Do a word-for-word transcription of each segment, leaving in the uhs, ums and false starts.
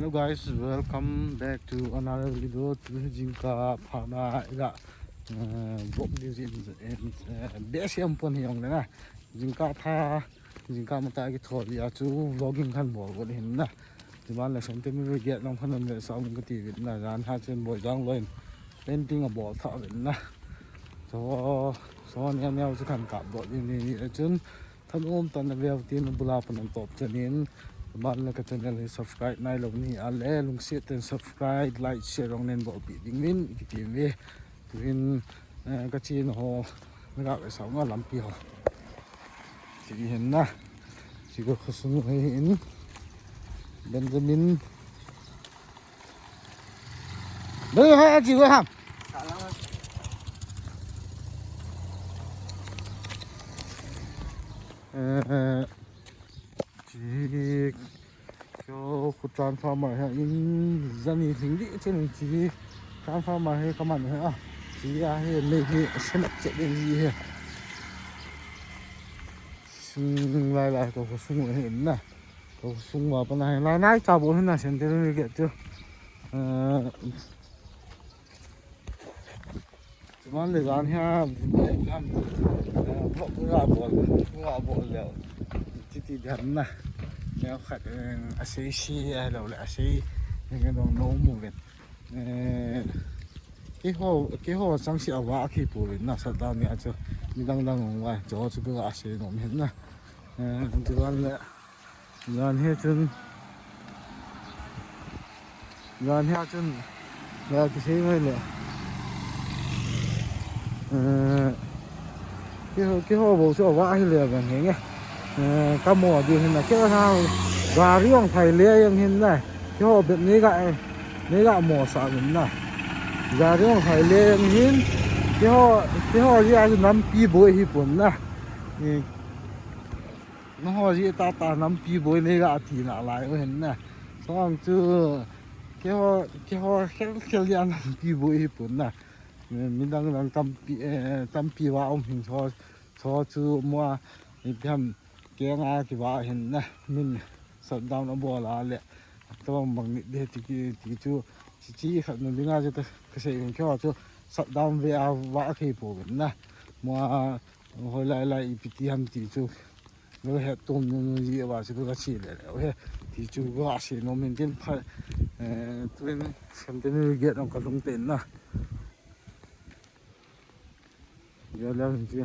Hello guys, welcome back to another video. Today jingkah pha na ila, uh, vlog ni jin, uh, best yang pon hi ong na. Jingkah tha, jingkah mata kithol a chu vlogging khat bol got hin na. Chuban le Centenary Gate lam khat na ve sa um kati vin na, jan ha chen boi jang loin painting abol tha vin na. So, so neo neo chu khat kap bol ni ni chun. Thanom tah in na veu tin, bula pan na top chanin, ban le ka channel hi subscribe nailou ni a le, lungset tah in subscribe, like, share jong nen bolpeh ding uvin, i kiti uve. Tuin, eh, ka chena ho, na ga ve sa nga lampi ho. Chi hin na, chi ko khosung hin, Benjamin, Dei ha, chi ko ham. Eh, chi ko khu transformer ha in jani hling di chen chi transformer he kaman he a. Chi a he me he senak che ding he. Sung lai lai ko sung he na. Ko sung ma pa na he lai nai cha bo he na Centenary Gate chu. Eh, Chuban le jan hi a, eh, vlog ga bol, ga bol le. Titi dam na. Neo khat, eh, asei si, eh, lou le, asei, eh, nong no mu ven. Eh, keiho, keiho chang si a va ki pu ven na, sa da mi a chu, mi dang dang ong va, chu chu ga asei nom hin na. Eh, chuban le, Jan hi chun, jan hi chun, la kisei ngai le. Eh, keiho, keiho bou chu ava hi le vang hi nge. Eh, ka mo di hin na, keiho na, gari ong phai le yang hin na. Keiho bet nei ga, eh, nei ga mo sa hin na. Gari ong phai le yang hin, keiho, keiho ji a chu nampi boi hi pon na. Eh, Nangho ji tah tah nampi boi nei ga ti nalai u hin na. Chuin chu keiho, keiho khel khel a nampi boi hi pon na. Mi, midang dang tampi, eh, tampi va um hin chu, chu chu mo a, ipi ham keng a kiva hin na. Min shutdown abol a le. Tabang bang ni de ti ki, ti chu, chi chi khat na ding a chu ka, ka sei hin keiho chu shutdown ve a va kei pon na. Mo a, hoilai lai ipi ti ham ti chu. Ga het tum nu nu ji va chu ga chi le le. He, ti chu ga sei nom hin tin pha, eh, tuin Centenary Gate ong ka lhung te na. Ya la hin chi.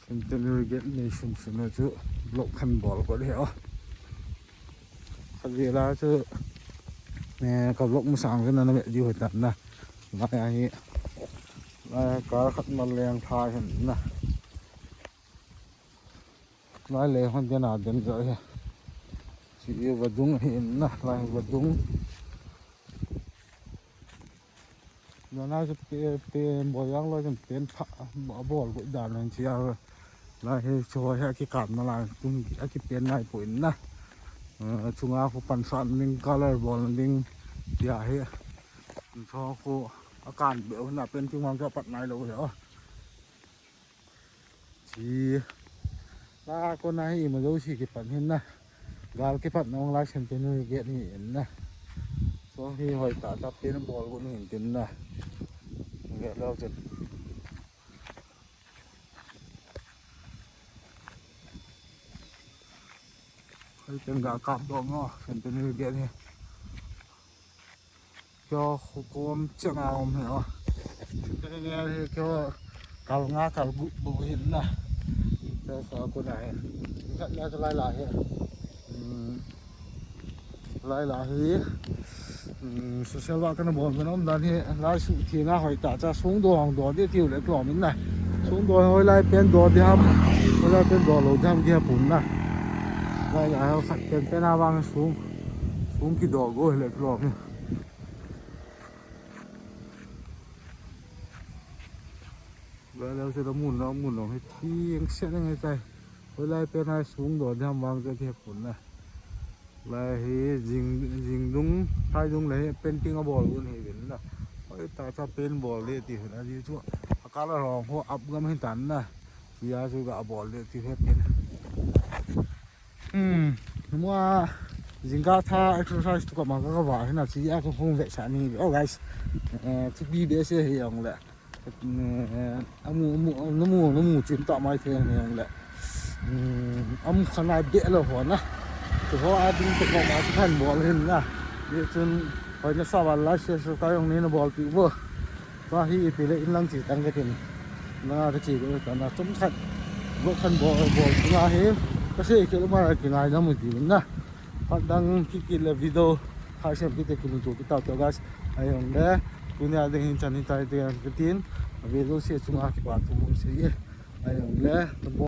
Centenary Gate nei sum sum na chu vlog khat bol ko le o. Kha ji la chu, eh, ka vlog mu sang na na me di ho ta na. Lai a hi, lai a car khat mal leng tha hin na. Lai le hon den a den jo hi. Chi i vadung hi na, lai vadung. Nana chu pe, pe, boi jang loi chun pen pha, a bol go dan nan chi a. Lai hi chu hi a kikan na lai, tum a kipen nai poi na. Eh, chunga khu pansan ding, color bol ding, tia hi. Chu khu a kan be na pen chung wang chu pat nai lou hi o. Chi. La ko na hi ima jo si kipan hin na. Gal kipat na ong lai Centenary Gate hi in na. So hi hoi tah tah pen bol go nu hin tin na. Nge lo chen. Hoi chen ga kap do mo Centenary Gate hi. Keiho khu kom chang a um hi o. Centenary hi keiho kal nga kal gup bou hin na. Keiho khu a kon a hin. Khat na chu lai lai hi. Hmm. Lai lai hi. Hmm, social work kana bol um dan hi. Lai suhtheng a hoi tah cha sung do hong do di tiu le klom in na. Sung do hoilai pen do di ham. Hoilai pen do lou di ham kihepon na. Lai lai ho khat pen pen a vang sung. Sung kido go hi le klom hi. Lai lai chu la mun la mun long hi theng set ngai tai. Hoilai pen a sung do di ham vang chu kihepon na. Lai hi jing, jing dung, thai dung le hi painting abol un hi vin na. Hoi tah cha pen bol le ti hin a ji chu. A color hong ho up gam hin tan na. Tia chu ga bol le ti hi pen. Hmm. Mua jingkah tha exercise tu kama ka va hina chi a ka hung ve sa ni. Oh guys. Eh, thupi behseh hi jong le. Eh, amu, amu, namu, namu chin ta mai the ni jong le. Hmm, amu khana be lo ho na. Tu ho a ding tu kama tu khan bol hin na. Ye chun hoi na sa va la se so ka jong ni na bol pi bo. Tua hi ipi le in lang chi tang ka tin. Na ka chi ko ta na tum khat. Bo khan bol bol tu na hi. Ka se ke lo ma ki ngai na mu ti na. Phat dang kiki le video. Hai sem ki te ki lu tu ki ta to guys. Ai jong le. Tunia ding hin chan hi tai te ka tin. Video se chunga ki pa tu mu se ye. Ai jong le.